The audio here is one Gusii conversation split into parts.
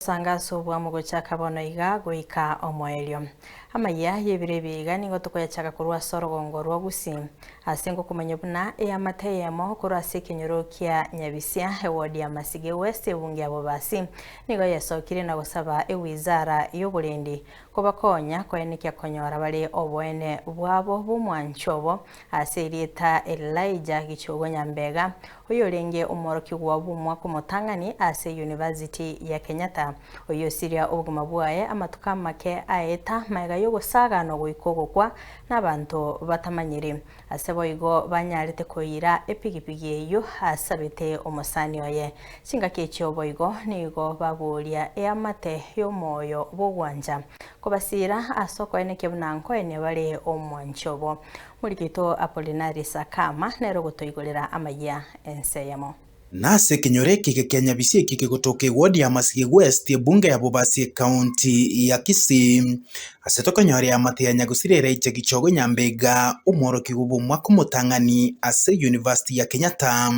Togosanga ase obwamo gochaka bono iga goika omoerio. Amayia y'ebiro ebi iga nigo tokoyachaka korwa ase orogongo rwa Gusii, ase ngokomanya buna eamate eyemo korwa ase ekenyoro kia Nyabisia, eward ya Masige West, ebunge ya Bobasi, nigo yesokire na gosaba ewizara y'oborendi kobakonya koenekia konyora bare oboene bwabo bw'omwancho obo ase erieta Elijah Gichogo Nyambega, oyorenge omworokigwa bw'omwaka omotang'ani ase University ya Kenyatta, oyio osiria obogima bwaye amatuko amake aeta magega y'ogosaganwa goika ogokwa nabanto batamanyiri. Ase boigo banyarete koira epigipigi eyio asabete omosani oye. Chingaki echio boigo nigo baboria eamate y'omoyo bw'ogwancha kobasiira ase okoenekia buna nkoenia bare omwanchi obo. Morikito Apollinaris Akama nere ogotoigorera amayia ense eyemo. Nase ekenyoro ekige kia Nyabisi eki kegotoka eward ya Masige West, ebunge ya Bobasi ekaunti ya Kisii. Ase tokonyora eamate ya Nyagusira eraiche Gichogo Nyambega, omworokigwa bw'omwaka omotang'ani ase University ya Kenyatta,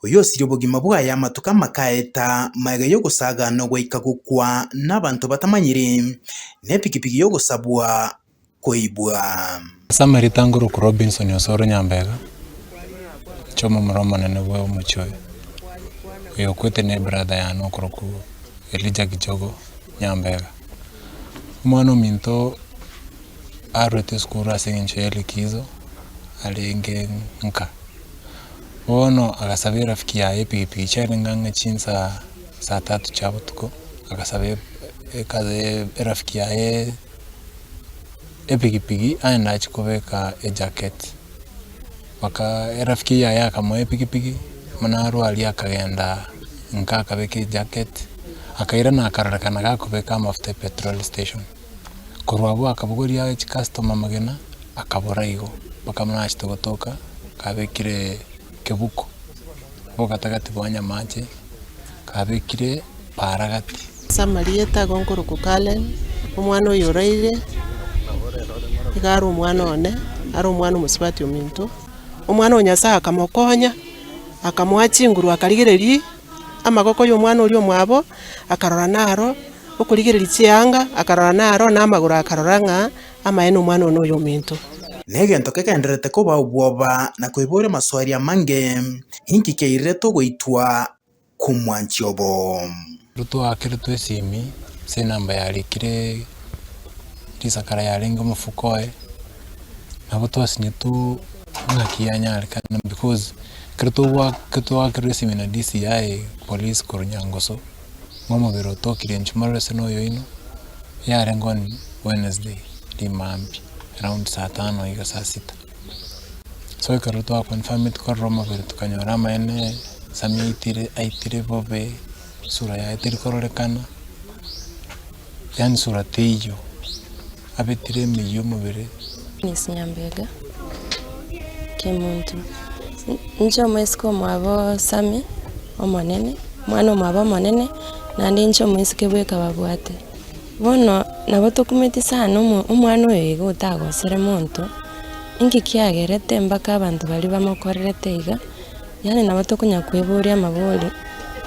oyio osirie obogima bwaye amatuko amake aeta magega y'ogosagana ogoika gokwa nabanto batamanyiri, nepikipiki y'ogosabwa koibwa. Ase amarieta ngoroku Robinson Osoro Nyambega, inche omomura omonene bwe omochie oyo, oyo okwete ne brother yane okoroku Elijah Gichogo Nyambega. Omwana ominto arwete esukuru ase eng'encho ya elikizo arenge nka, bono agasaba erafiki yaye epikipiki chiarenge ang'e chinsa saa tatu chia botuko, agasaba ekazi erafiki yaye. Epikipiki aye nachia kobeka ejacket, mpaka erafiki yaye akamoa epikipiki, buna arwaria akagenda nka akabeka ejacket, akairana akarorekana gakobeka amafuta epetrol station. Korwa abwo akabogoria chicustomer amagena, akabora igo, mpaka buna achete gotoka, kabekire kebuko, obogatagati bwa Nyamache, kabekire paragati. Ase amarieta igo nkorokwa Karen, omwana oyo oraire, iga are omwana one, are omwana omosubati ominto, omwana o Nyasaye akamokonya, akamoa chinguru akarigereria amagoko ya omwana oria omwabo, akarora naro, okorigereria chianga akarora naro, na amagoro akarora ng'a amaene omwana one oyo ominto. Negento kegendererete koba obwoba na koiboria amaswali amange, Inki kiairerete ogoitwa kw'omwanchi obo? Twakeretwe esimi ase enamba yarikire risakara yarenge omofuko oye, nabo twasinyetwe ng'aki yanyarekana because ekero togwa twakerwa esimi na DCI police korwa Nyangoso, ng'a omobere otokire inche morore ase na oyoino, yarenge on Wednesday rimambia around saa tano iga saa sita. So ekero twa confirmeti korora omobere tokanyora amaene Sammy aitire aitire bobe, sura yaye teri kororekana, yaani sura teiyo, abetire emeyio omobere. Miss Nyambega, Kemunto, inche omoiseke omwabo Sammy omonene, omwana omwabo omonene, naende inche omoiseke bweka babwate. Bono nabo tokumeti sana omo omwana oyo iga otagosere monto, inki kiagerete mpaka abanto baria bamokorerete iga, yaani nabo tokonya kweboria amabori,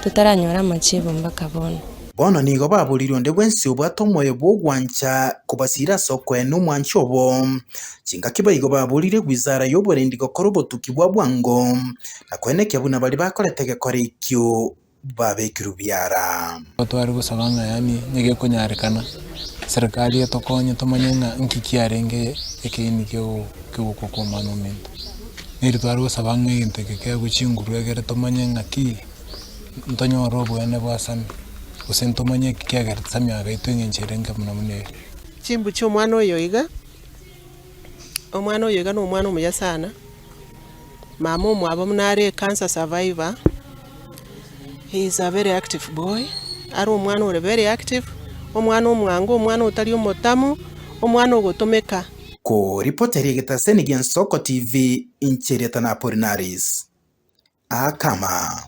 totaranyora amachibu mpaka bono. Bono nigo baborirwe onde bwensi obwate omoyo bw'ogwancha kobasiira ase okoena omwanchi obo. Chingaki boigo baborire wizara y'oborendi gokora obotuki bwa bwango, na koenekia buna baria bakorete egekora ekio babekirwe biara. Tware gosaba ng'a yaani nigo ekonyarekana, serikali etokonye tomanye ng'a nki kiarenge ekeini kio kiogokwa kwa omwana ominto. Neri tware gosaba ng'a egento eke keagwe chinguru egere tomanye ng'aki, ntonyore oboene bwa Sammy, gose ntomanye eki kiagerete Sammy agaitwa eng'encho erenge buna buna eye. Chimbu chia omwana oyo iga, omwana oyo iga na omwana omuya sana, mama omwabo buna are ecancer survivor, he is a very active boy, are omwana ore very active, omwana omwango, omwana otari omotamu, omwana ogotomeka. Koripoteria egetaseni gia Nsoko TV, inche Rieta na Apolinaris Akama.